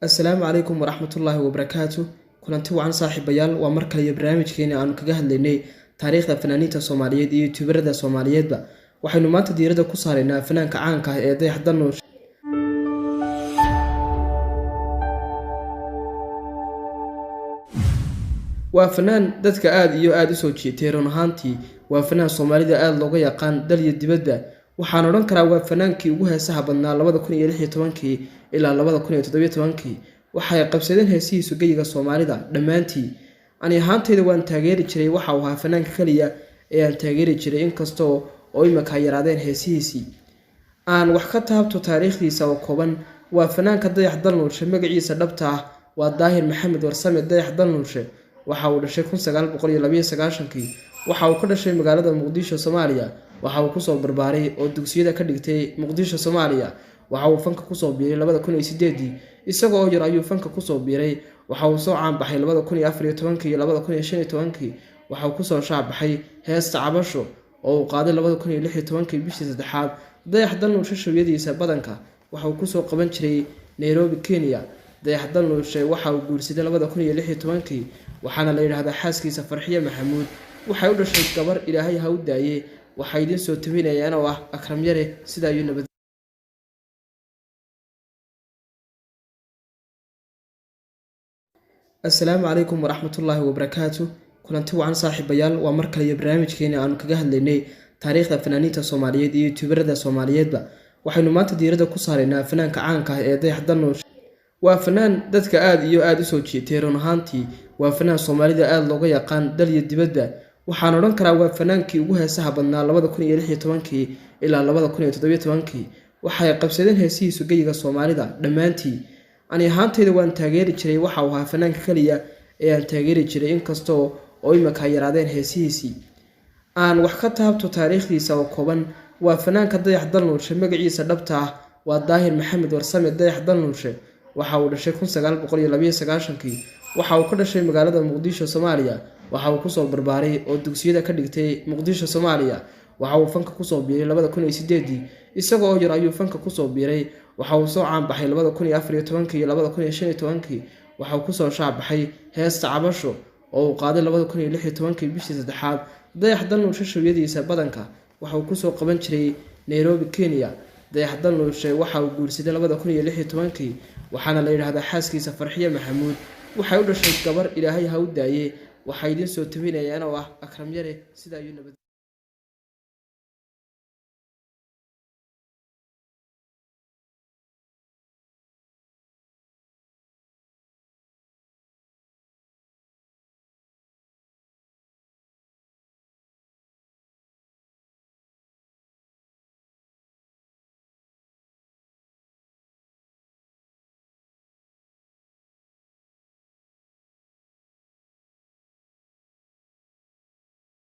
Assalaamu calaykum waraxmatullaahi wabarakaatu. Kulanti wacan saaxiibayaal, waa mar kale iyo barnaamijkeena aanu kaga hadlaynay taariikhda fanaaniinta Soomaaliyeed iyo youtuberada Soomaaliyeedba. Waxaynu maanta diiradda ku saaraynaa fanaanka caanka ah ee Dayax Dalnuur. Waa fanaan dadka aada iyo aada usoo jiitay, run ahaantii waa fanaan Soomaalida aada looga yaqaan dal iyo dibadba. Waxaan odhan karaa waa fanaankii ugu heesaha badnaa 2016kii ilaa 2017kii. Waxay qabsadeen heesihiisu geyiga Soomaalida dhammaantii. Ani ahaanteyda waan taageeri jiray, waxa uu ahaa fanaanka keliya ee aan taageeri jiray, inkastoo oo imika yaraadeen heesihiisii. Aan wax ka taabto taariikhdiisa oo kooban. Waa fanaanka Dayax Dalnuurshe. Magaciisa dhabta ah waa Daahir Maxamed Warsame Dayax Dalnuurshe. Waxa uu dhashay 1992kii. Waxa uu ka dhashay magaalada Muqdisho, Soomaaliya. Waxa uu kusoo barbaaray oo dugsiyada ka dhigtay Muqdisho, Soomaaliya. Waxa uu fanka kusoo biiray 2008dii. Isaga oo yar ayuu fanka kusoo biiray. Waxa uu soo caanbaxay 2014kii iyo 2015kii. Waxa uu kusoo shaacbaxay heesta Cabasho oo uu qaaday 2016kii bishii saddexaad. Dayax Dalnuurshe shawiyadiisa badanka waxa uu kusoo qaban jiray Nairobi, Kenya. Dayax Dalnuurshe waxa uu guursaday 2016kii, waxaana la yidhaahdaa xaaskiisa Farxiye Maxamuud. Waxay u dhashay gabar, Ilaahay ha u daaye. Waxaa idiin soo tabinayaan oo ah Akram Yare. Sidaa ayuu nabad. Assalaamu calaykum waraxmatullaahi wabarakaatu. Kulanti wacan saaxiibayaal, waa mar kale iyo barnaamijkeena aanu kaga hadlaynay taariikhda fanaaniinta Soomaaliyeed iyo youtuberada Soomaaliyeedba. Waxaynu maanta diiradda ku saaraynaa fanaanka caanka ah ee Dayax Dalnuurshe. Waa fanaan dadka aada iyo aada usoo jiitay, run ahaantii waa fanaan Soomaalida aada looga yaqaan dal iyo dibadba. Waxaan odhan karaa waa fanaankii ugu heesaha badnaa 2016kii ilaa 2017kii. Waxay qabsadeen heesihiisu geyiga Soomaalida dhammaantii. Ani ahaanteyda waan taageeri jiray, waxa uu ahaa fanaanka keliya ee aan taageeri jiray, inkastoo oo imika yaraadeen heesihiisii. Aan wax ka taabto taariikhdiisa oo kooban. Waa fanaanka Dayax Dalnuurshe. Magaciisa dhabta ah waa Daahir Maxamed Warsame Dayax Dalnuurshe. Waxa uu dhashay 1992kii. Waxa uu ka dhashay magaalada Muqdisho, Soomaaliya. Waxa uu kusoo barbaaray oo dugsiyada ka dhigtay Muqdisho, Soomaaliya. Waxa uu fanka kusoo biiray 2008dii. Isaga oo yar ayuu fanka kusoo biiray. Waxa uu soo caanbaxay 2014kii iyo 2015kii. Waxa uu kusoo shaacbaxay heesta Cabasho oo uu qaaday 2016kii bishii saddexaad. Dayax Dalnuurshe shawiyadiisa badanka waxa uu kusoo qaban jiray Nairobi, Kenya. Dayax Dalnuurshe waxa uu guursaday 2016kii, waxaana la yidhaahdaa xaaskiisa Farxiye Maxamuud. Waxay u dhashay gabar, Ilaahay ha u daaye. Waxaa idiin soo tabinayaan oo ah Akram Yare. Sidaa ayuu nabad.